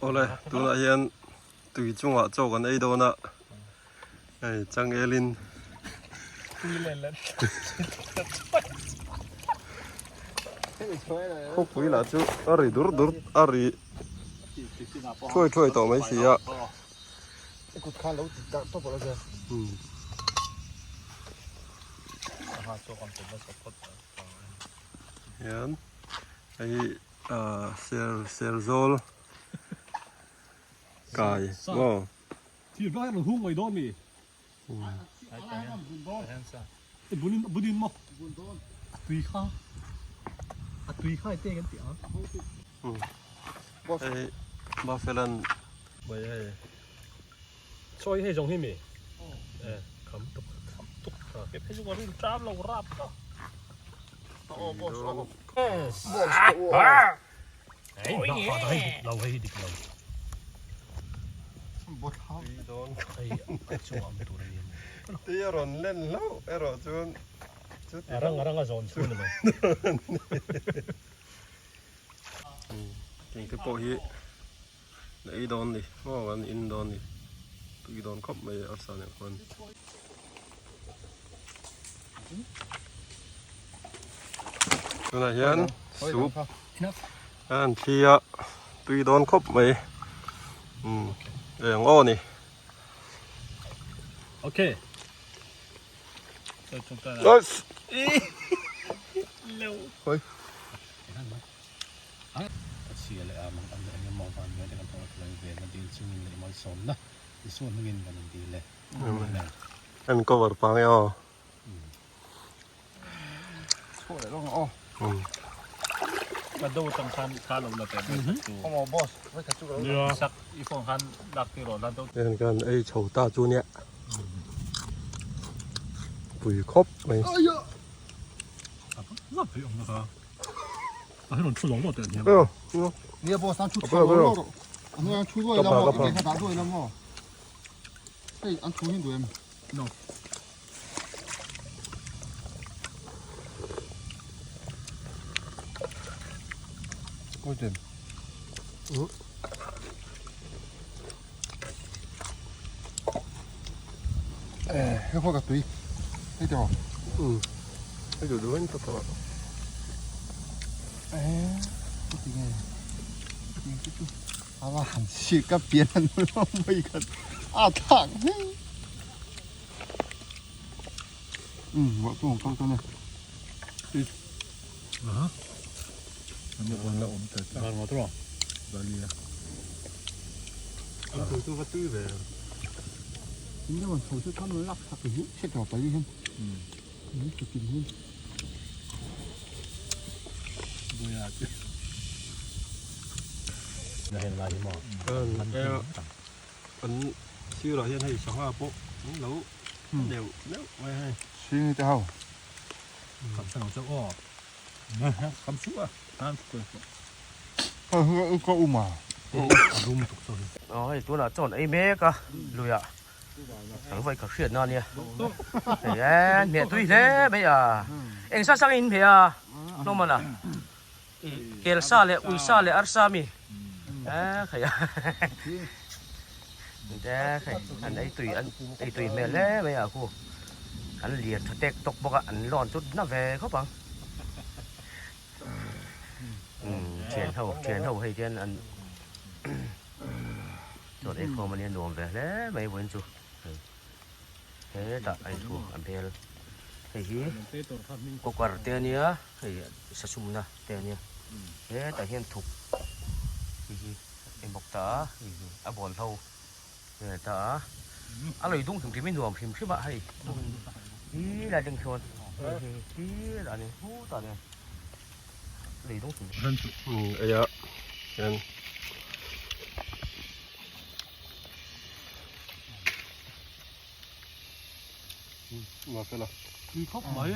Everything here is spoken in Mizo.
Awle tunah hian tui chungah chaw kan ei dawn a hei changelin khawpui lah chu a ri dur dur a ri thuai thuai tawh mai si a. Hian hei ahh ser serzawl kai maw. Thir bak hian hung mai dawn mi. Bunin maw a tui kha a tui kha te kan ti ang. Hei Buffalo-an mai hei. Sawi hei zawng hi mi kham tuk kham tuk ke phei chu ka rin ṭam lo rap ka. Tui a rawn len hlauh erawh chuan chuti a rang a rang a zawn chhun a ni. Thing te pawh hi Na ei dawn ni maw an in dawn ni tui dawn khawp mai arsa nen khuan. Tunah hian soup an thli a tui dawn khawp mai umm eng aw ni. Okay. Nice. Hoi. Ka chhia leh a mang ang eng emaw van ve te kan thawh a ve na dil chungin leh malsawmna Isua hmingin kan in dil e. Amen. An cover pang e aw. Chhuah leh lawng aw. Ka do tang khan kha lo la pe mai khat chu. Aw boss, vai khat chu ka lo la. Sak i phone khan lak ti rawh la do. Heng kan ei chho ta chu nia. Pui khawp mai. Lap phei awm na kha. A hei rawn thu lawng lawng teh a hniam. Nia boss an thu chho lawng lawng rawh. An hnuai an thu ruai la maw, i ke kha dah ruai la maw. Hei an thu hin duh em? No. Ôi trời. Hei khaw ka tui. Hei tawh. Hei duh duh in ka tawh. Eh, ti nge. Ti chu chu. Awa han si ka pian an lo mai khat. A thang. Wa tu kal ka ne. Aha. An la awm ta tlat. Van ngawt rawh. Valia. An tui chu va tui ve. In deuh an chho chu khan lak sak hi hriat tawh pali hian. Min chu kim hi. Buia chu. Na hen lai hi maw. An sirah hian hei sangha pawh an lo neuh neuh mai hei. Hring te ho. Kham sang ang chauh aw. Kham suh a. An thu suh. Ka um a. Rum tuk chaw hi. Aw hei tunah chuan ei mek a luiah kan vawi khat hriatna ania hei e hmeh tui hle mai a eng sa sang in hmeh a hlawm a i kel sa leh ui sa leh arsa mi e khai a e khai an ei tui an ei tui hmel hle mai a khu an lian tha tek tawk bawk a an lawn chu na ve khawp ang thian ho thian ho hei hian an chuan ei khawm ania nuam ve hle mai vawiin chu hei hetah a inthu a bel hei hi cooker te ania hei sasumna te ania hetah hian thuk hei hi a bawk ta a hei hi a bawl ho vel ta a a lui dung hrim hrim hi nuam hrim hrim a hei hi lai ding khian hei hi hi lah ni hutah nen lui dung hrim hrim ei a hian Tui khawp mai.